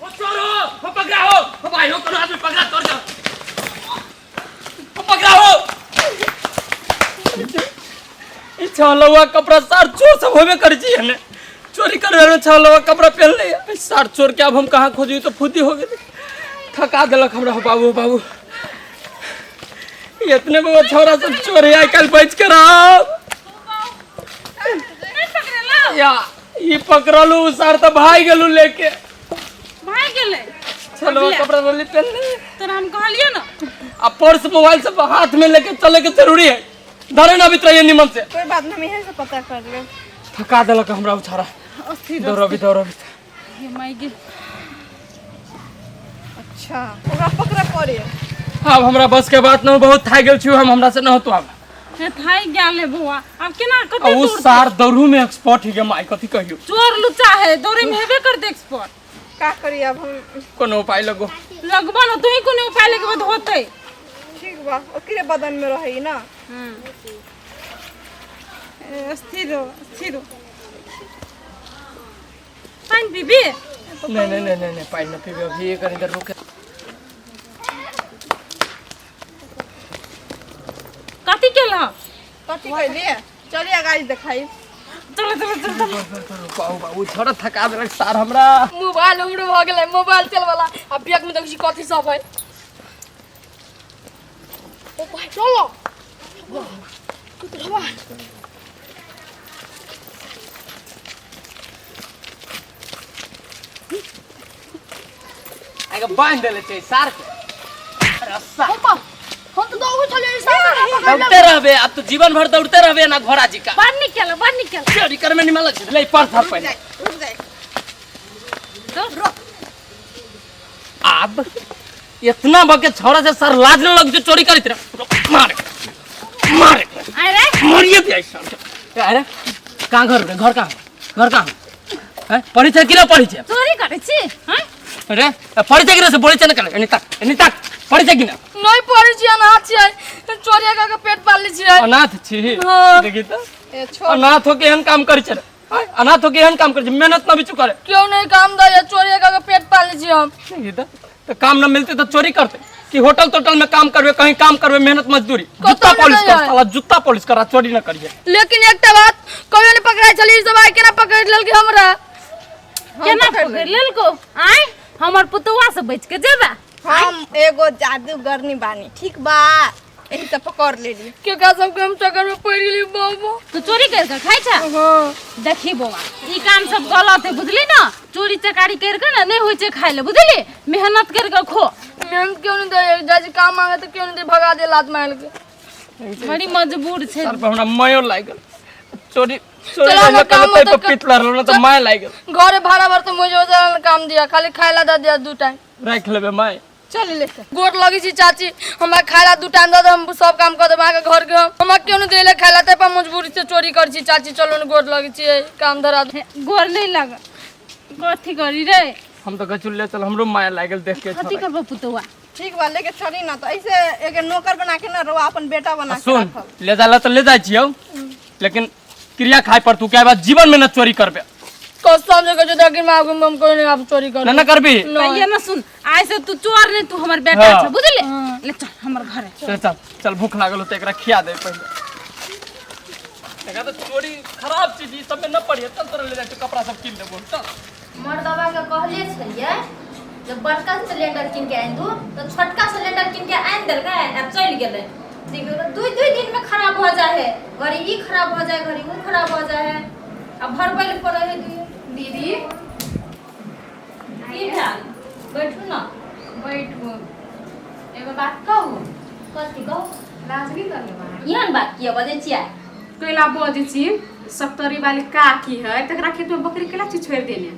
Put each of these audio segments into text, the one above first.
ओ चोर हो, ओ पकड़ा हो, ओ भाई हो, कोनो आदमी पकड़ा चोर के। ओ पकड़ा हो। ई छलवा कपड़ा सार चोर सब होबे करै छी एने। चोरी करे में छलवा कपड़ा पहन ले। सार चोर के अब हम कहाँ खोजी तो फुदी हो गेलै। थका देलक हमरा हो बाबू बाबू। इतने बड़ा छोरा सब चोर है आइ काल्हि बच के रह। नहीं पकड़ेला या ई पकड़लू सार तऽ भागि गेलू लेके। भाग गेलै। छलवा कपड़ा रहली पहन ले। तोरा हम कहलियै ना। आ पर्स मोबाइल सब हाथ में लेके चले के जरूरी है। धरे ना भीतर ये निमन से। कोई बात नहीं, हम यहीं से पता कर लेब। थका देलक हमरा उ छौड़ा। अस्थिर दौड़बी दौड़बी। हे माय गे। अच्छा ओकरा पकड़े पड़े। अब हमरा बस के बात न, बहुत थाकि गेल छी हम, हमरा से न होतो आब। हे थाकि गेल है बौआ, आब केना कते आ उ दूर सार दौड़ू में एक्सपर्ट ही गे माय, कथी कहियो। चोर लुच्चा है, दौड़े में हेबे करते एक्सपर्ट। का करी अब हम? कोनो उपाय लगो। लगबो न तू ही कोनो उपाय लगबो त होतै। ठीक बा, ओकरे बदन में रहई ना। ए, स्थिर हो, स्थिर हो। पानि पीबी? नहीं नहीं नहीं नहीं नहीं, पानी न पीबी अभी, एक इधर रुके। कथी केलह? कथी कहलिए? चलिए गाइस देखाई। चलो चलो चलो चलो। बाबू बाबू छोड़ा थका देलक सार हमरा। मोबाइल हमरो भऽ गेलै, मोबाइल चल वाला। आ बैग में देखै छी कथी सब है। ओ भाई चलो। कुतरवा। आगे बांध देले छै सार के रस्सा। पापा हम तो दौड़ चले सार। दौड़ते रहबे अब तो, जीवन भर दौड़ते रहबे ना घोड़ा जी का। बड़ निकल, बड़ निकल। चोरी कर में निमल लग ले पर था पहले। रुक जाए। अब इतना बके छोरा से सर लाज न लग जो चोरी करित रहे। मारे मारे। अरे मरिए दिया इस सार के। अरे कहाँ घर रे? घर कहाँ? घर कहाँ हैं? पढ़ी छै कि ना पढ़ी छै? चोरी करै छी हैं? अरे पढ़ी छै कि ना से बोली छै ना करे। एनी तक एनी तक पढ़ी छै कि ना? नहीं पढ़ै छी, अनाथ छियै, चोरी कऽ के पेट पालने छियै। अनाथ छी? हाँ। देखी तो ए छोड़। अनाथ होके एहन काम करै छै रे। आय, अनाथ होके एहन काम करै छै, मेहनत ना भी करे। क्यों नहीं काम दैया, चोरी कऽ के पेट पालने छी हम। देखी तो, तो काम ना मिलते तो चोरी करते कि होटल तोटल में काम करबे, कहीं काम करबे, मेहनत मजदूरी। जूता नहीं पॉलिश कर दैया। साला, जूता पॉलिश कर, चोरी ना करिए। लेकिन एकटा बात कहियो नहीं पकड़ाइ छली, ई सब आइ केना पकड़ि लेलकै हमरा? केना पकड़ि लेलको? आय हमर पुतौआ से बच के जेबा? हम एगो जादूगरनी बानी, ठीक बा, एही से पकड़ लेली। केकरा सबके हम चक्कर में पड़ि गेली बाबा। तू चोरी कर के खाइ छा? हाँ। देखी बौआ, ई काम सब गलत है, बुझली ना? चोरी चकारी कर के ना नहीं होइ छै खाइ ले, बुझली? मेहनत कर के खो। मेहनत क्यों नहीं दे, जाइ छी काम मांगे तो क्यों नहीं दे, भगा दे लात मार के। बड़ी मजबूर छै। सर पर हमरा मायो लागि गेल। चोरी चोरी चलो, हमरा करले काम तै होतै पर पीट लड़ल ना तो my लागि गेल। घरे भाड़ा भर तो मुझे हो काम दिया, खाली खाय ला दे दिया दू टाइम। राखि लेबै my. चल लेके। गोर लगी छी चाची, हमरा खाय ला दू टाइम दे दे, हम सब काम कर देब अहाँके घर के। हम हमरा क्यों नहीं देले खाय ला, तै पर मजबूरी से चोरी कर छी चाची। चलो ने गोर लगी छी, काम धरा दे। गोर नहीं लग, कथी करी रे? हम तो गचुल्ले चल, हमरो माया लागि गेल देख के। कथी छोरा। करबो पुतौआ? ठीक बा, लेके चली ना तो ऐसे एक नौकर बना के ना रहुआ अपन बेटा बना के सुन रखब। ले जाला तो ले जाइ छियौ, लेकिन क्रिया खाय पर तू क्या बात जीवन में न चोरी करबे। कसम से कहै छी, देखी माँ हम कोई नहीं आप चोरी कर। ना ना करबी। ये ना सुन, आइ से तू चोर नहीं, तू हमर बेटा हाँ। छ, बुझली? ले चल हमर घरे। चल चल चल, भूख लागल होते, एकरा खिया दे पहिले। एकरा तो चोरी खराब चीज ई सब में न पड़िए। चल तोरा ले जाइ छियौ, कपड़ा सब कीन देबो, चल। मर्दबा के कहले छलियै जे बड़का सिलेंडर कीन के आनि दू, तऽ छोटका सिलेंडर कीन के आनि देलकै आ चलि गेलै। देखियौ तऽ दुइ दुइ दिन में खराब भऽ जाइ है, घड़ी ई खराब भऽ जाइ, घड़ी ऊ खराब भऽ जाइ है, आ भरबै लए पड़ै है दुइयो। दीदी की भेल? बैठू ना। बैठू, एगो बात कहू? कथी कहू? लाज नहीं लगै? एहन बात किया बजै छियै? कैला बजै छी? सप्तरी वाली काकी है, तकरा खेत में बकरी केला छी छोड़ि देने।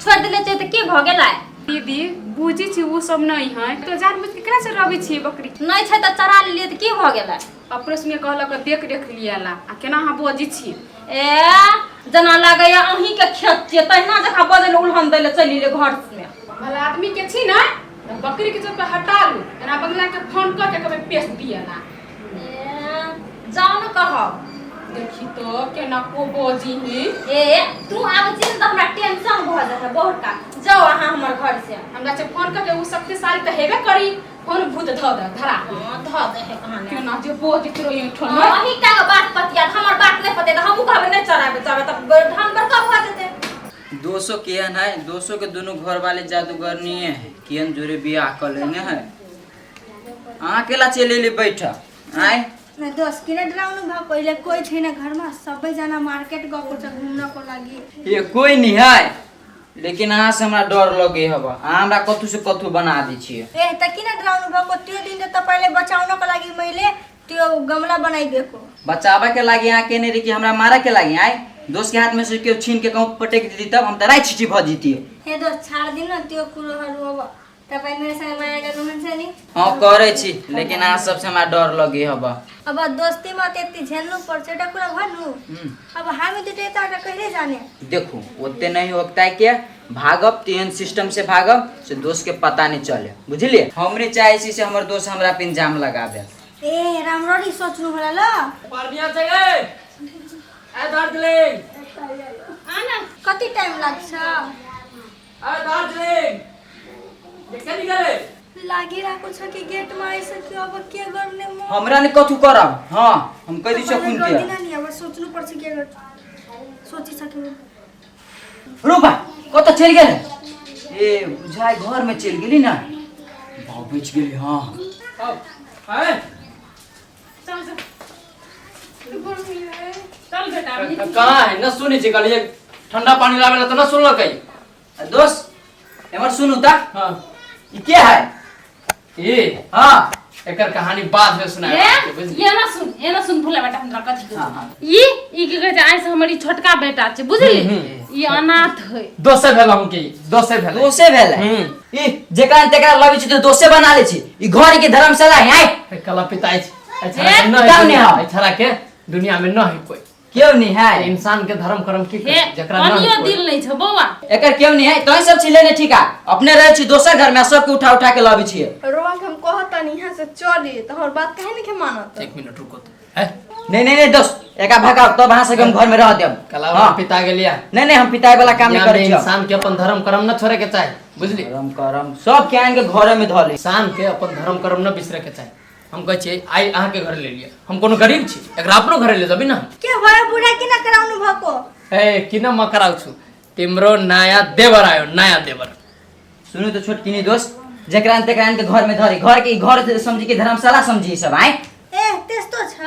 छोड़ि देले छै तऽ की भऽ गेलै? दीदी बुझी छी ओ सब नहीं है तो जानबूझ के केना चराबै छी बकरी? नहीं छै तऽ चरा लेलियै तऽ की भऽ गेलै? अपने सुने कहलक देख रेख लियाला, आ केना अहाँ बजै छी? ए जेना लागैया अहीं के खेत छियै तहिना जकाँ बजै लए उल्हन दै लए चलि एलियै घर में। भला आदमी के छी ना तऽ बकरी के चलते हटा लू, एना बंगला के फोन कऽ के कहबै पेश दियला। ए जाउ ने कहब। देखी तो केना को बजी ही। ए तू आबै छी ने तऽ हमरा टेंशन भऽ जाइ है बहुत। जाउ अहाँ हमर घर से। हमरा से फोन करके उ शक्तिशाली त हेबे करी फोन भूत ध दे धरा हां ध दे है कहानी क्यों ना जे बोझ तोरो ये ठोन अही का बात पतिया हमर बात नहीं पते त हमहू कहबे नहीं चराबे चराबे त धान बड़का भ जेते। दोसो केहन है, दोसो के दोनों घर वाले जादूगरनी है, केहन जोरे बियाह कर लेने है। अहाँ अकेला चलि एली बैठ आय। न दोस्त किन डराउनु भयो, पहिले कोही छैन घरमा, सबैजना मार्केट गएको छ घुम्नको लागि। ये कोई नहीं है, लेकिन अहाँ से हमरा डर लगे हब, अहाँ हमरा कथू से कथू बना दै छियै। ए त किन डराउनु भएको, त्यो दिन त तपाईँले बचाउनको लागि मैले त्यो गमला बनाइदिएको। बचावे के लागि अहाँ केने रही कि हमरा मारे के लागि? आय दोस्त के हाथ में से केओ छीन के कहूँ पटक दी तब हम त राइ छिटी भ जीतिए। हे दोस्त छाड्दिनु न त्यो कुरोहरू, अब तपाईँ मेरोसँग माया गर्नुहुन्छ नि? हाँ करै छी, लेकिन अहाँ सबसे हमरा डर लगे हब। अब दोस्तीमा त्यति झेल्नु पर्छ एउटा कुरा भन्नु। अब हामी दुइटा यताबाट कहिले जाने? देखू ओते नहीं होता है के भागब, तेहन सिस्टम से भागब से दोस्त के पता नहीं चले, बुझलिए? हमरे चाहे छी से हमर दोस्त हमरा पे इंजाम लगाबे। ए राम्ररी सोच्नु होला ल। पर्निया छै गए ए दार्जिलिङ आना कति टाइम लाग्छ? ए दार्जिलिङ के निकाले लागिरहेको छ कि गेटमा आइसक्यो, अब के गर्ने म? हमरा ने कथू करब? हां हम कहि दै छी खुन के गर्दिन नि, अब सोच्नु पर्छ के गर्छु, सोचिसक्यो। रूपा कत चलि गेल? ए बुझाइ घर में चलि गेली ना, भाव बचि गेली। हां अब आए चल चल चल बेटा। कहाँ है न सुनै छी, कहलिए ठंडा पानी लाबे ला त न सुनलकै। दोस्त एमर सुनू त। हां ई के है? ए हां एकर कहानी बाद में सुनाएब। ये ना सुन, ये ना सुन भूला बेटा हमरा कथी कहै। हां हां ई ई की कहै छै, आइ से हमर ई छोटका बेटा छै बुझली, ई अनाथ है। दोसे भेल हम के, दोसे भेल, दोसे भेल। ई जेकरा तेकरा लबै छी त दोसे बना लै छी। ई घर के धर्मशाला है आय कला पिताई छी। अच्छा ए, न बताउ ने है, अच्छा के दुनिया में न है कोई, क्यों नहीं है इंसान के धर्म कर्म की हे जकरा न है कनियो कोई। दिल नहीं छ बौआ। एकर क्यों नहीं है? तोय सब छी लेने ठीक है, अपने रहे छी दोसर घर में सबके उठा उठा के लाबै छी। रोआ के हम कहतनी यहाँ से चली त हमर बात काहे नहीं के मानत? एक मिनट रुको तो है। नहीं नहीं नहीं दोस्त एका भगाओ तब अहाँ से हम घर में रह देब। कला हाँ। पिता गेलिया। नहीं नहीं हम पिताई वाला काम नहीं दुनिया में करै छी। इंसान के अपन धर्म कर्म न छोड़े के चाही, बुझली? धर्म कर्म सब के आन के घरे में धले। इंसान के अपन धर्म कर्म न बिसरे के चाही। हम कहै छियै आइ अहाँ के घर ले लिअ, हम कोनो गरीब छी, एकरा अपनो घरे ले जेबै ना। के भयो बुढा किन कराउनु भएको? ए किन म कराउँछु, तिम्रो नयाँ देवर आयो, नयाँ देवर। सुनू तो छोटकिनी दोस्त, जेकरा न तेकरा के घर में धरे, घर के घर समझी के धर्मशाला समझी सब आए। ए त्यस्तो छ?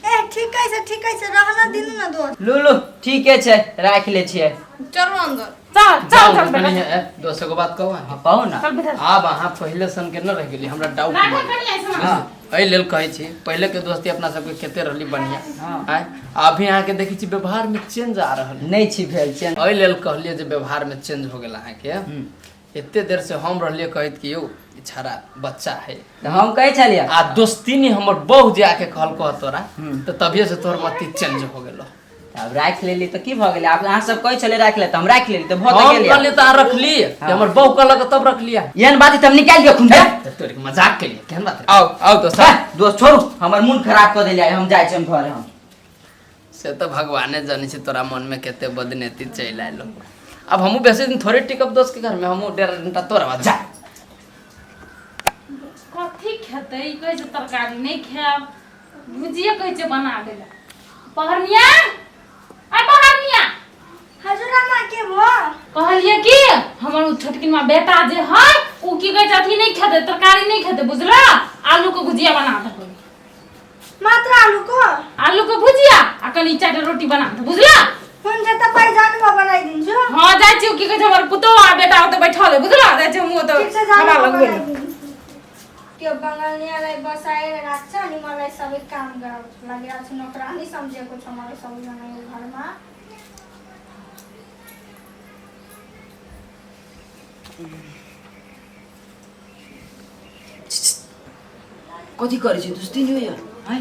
ए ठिकै छ ठिकै छ, रहन दिनु न दोस्त। लु लु ठीके छै, राख ले छियै। चलू अंदर। चल चल चल बेटा। दोस्त को बात कहू अहाँ? कहू ना। चल बेटा। आब अहाँ पहिले सन के न रहि गेली, हमरा डाउट राखै कनी ऐसे। हां एहि लेल कहै छी पहिले के दोस्ती अपना सबके कते रहली बढ़िया। आय अभी अहाँ के देखै छी व्यवहार में चेंज आ रहल। नहीं छी भेल चेंज। एहि लेल कहलियै जे व्यवहार में चेंज हो गेल अहाँ के। एते देर से हम रहलियै कहैत कि यौ ई छाड़ा बच्चा है, त हम कहै छलियै आ दोस्ती ने हमर बहु जे आके कहलको तोरा, त तभिए से तोहर मति चेंज हो गेलो। अब राख लेली त की भ गेलै? आब अहाँ सब कहै छलै राख ले त हम राख लेली त भ त हम गेलै। कहलियै त अहाँ रखली, हमर बहु कहलक तब रखलियै। एहन बात त हम निकालि दियौ खून के। तोरे मजाक केलियै, केहन बात? आओ आओ दोस्त। दोस्त छोड़ू, हमर मन खराब क देलियै, हम जाइ छी घर। हम से त भगवाने जानै छै तोरा मन में कते बदनेती चलि आयलो। अब हमहूँ बेसी दिन थोड़े टिकब दोस्त के घर में, हमहूँ 1.5 घंटा तोरा बाद जा। कथी खेतै? ई कहै छै तरकारी नहीं खायब, भुजिया कहै छै बना देला। पहरनिया आ पहरनिया। हजुर आमा के भयो? कहलियै कि हमर उ छोटकिनमा बेटा जे है उ की कहै छै अथी नहीं खेतै, तरकारी नहीं खेतै बुझला, आलू के भुजिया बना देबै। मात्र आलूको? आलू के भुजिया आ कनी चारिटा रोटी बना दे बुझला। हुन्छ तपाई जानु म बनाइदिन्छु। हां जाइ छी, की कहै छै हमर पुतोह आ बेटा ओतऽ बैठल है बुझला, जाइ छी हमहूँ ओतऽ ठिक छ जानु खाना म लगबै लए। बनाइदिन्छु। त्यो बङ्गालियालाई बसाएर राख्छ अनि मलाई सबै काम गराउँछ, लागिरहेको छ नोकरानी सम्झेको छ मलाई सबैजना यो घरमा। कथी करै छी दोस्ती नि हो यार? आय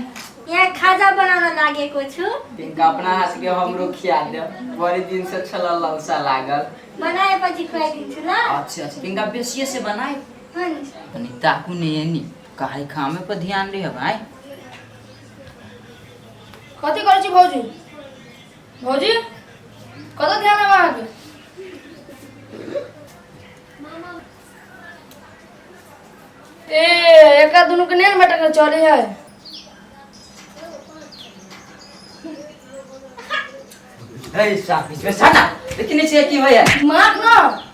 यहाँ खाजा बनाउन लागेको छु। तिनका अपना हाथ के हमरो खिया दे, बड़ी दिन से छल ललसा लागल। बनाएपछि खुवाइदिन्छु ल। अच्छा अच्छा तिनका बेसिए से बनाए। हुन्छ। तनी ताकू नहीं एनी काहे खामे पर ध्यान रहे भाई। कथी करै छी भौजी? भौजी कतऽ ध्यान है अहाँके? ए एका दुनू के नहीं मटक चले है। ए साहब बीच में साटा लेकिन नहीं की होया दिमाग ना।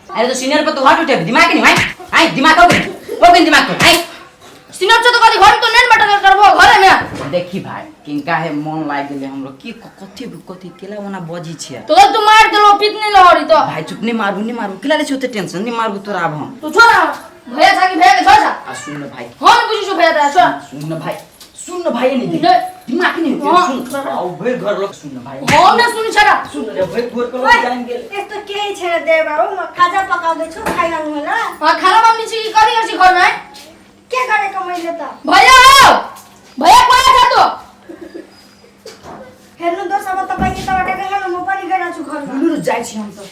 अरे तो सीनियर पर तो हाथ उठे दिमाग नहीं भाई आई दिमाग हो गई दिमाग को आई सीनियर से तो कभी घर में तो नहीं मटक करबो घरे में। देखी भाई किनका है मन लाग गेले हमरो की कथी कथी केला ओना बजी छे तो तू मार देलो पीत नहीं लहरी तो भाई चुप नहीं मारू नहीं मारू केला ले छे ओते टेंशन नहीं मारू तोरा आब हम। तू छोड़ा भैया छा कि भैया के छोड़ छा। आ सुन न भाई हम बुझी छु भैया ता छोड़। सुन न भाई सुन न भाई नहीं नहीं। दिमाग नहीं हाँ। सुन आओ भर घर लोग सुन न भाई हम नहीं सुनी छड़ा। सुन रे भर घर के लोग जान गेल। यस्तो केही छैन देव बाबु म खाजा पकाउँदैछु खाइरहनु होला। हां खाना बनाउने छि कि कथी गर्छि घरमा? के गरेको मैले त? भैया हो भैया कहाँ छ त? हेर्नु दोष अब तपाई यताबाट गएर म पनि गइरहेको छु घरमा। लु लु जाइ छी हम त।